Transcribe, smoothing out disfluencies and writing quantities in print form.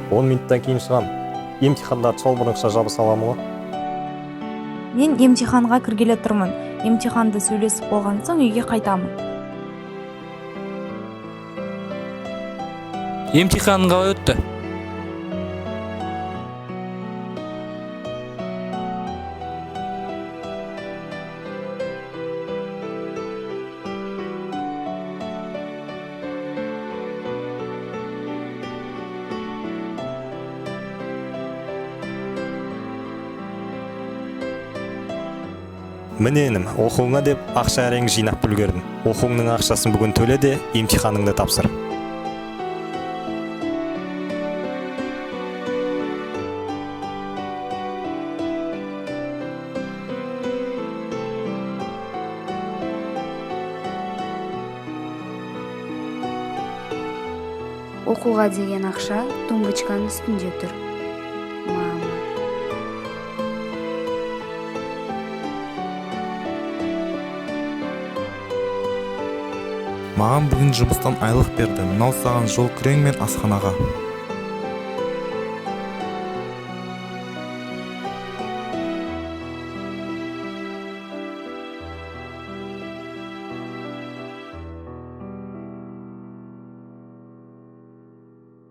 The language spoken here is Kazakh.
10 минуттан кейін шығам. Емтихандарды сол бұрынғыша жаба саламын ғой. Мен емтиханға кіргелі тұрмын. Емтиханды сөйлесіп болған соң үйге қайтамын. Емтиханың қалай өтті? Міне, інім, оқуыңа деп ақша әрең жинап үлгердім. Оқуыңның ақшасын бүгін төле де, емтиханыңды тапсыр. Оқуға деген ақша тумбочканың үстінде тұр, мама. Маған бүгін жұмыстан айлық берді. Мынау саған жол күрең мен асханаға.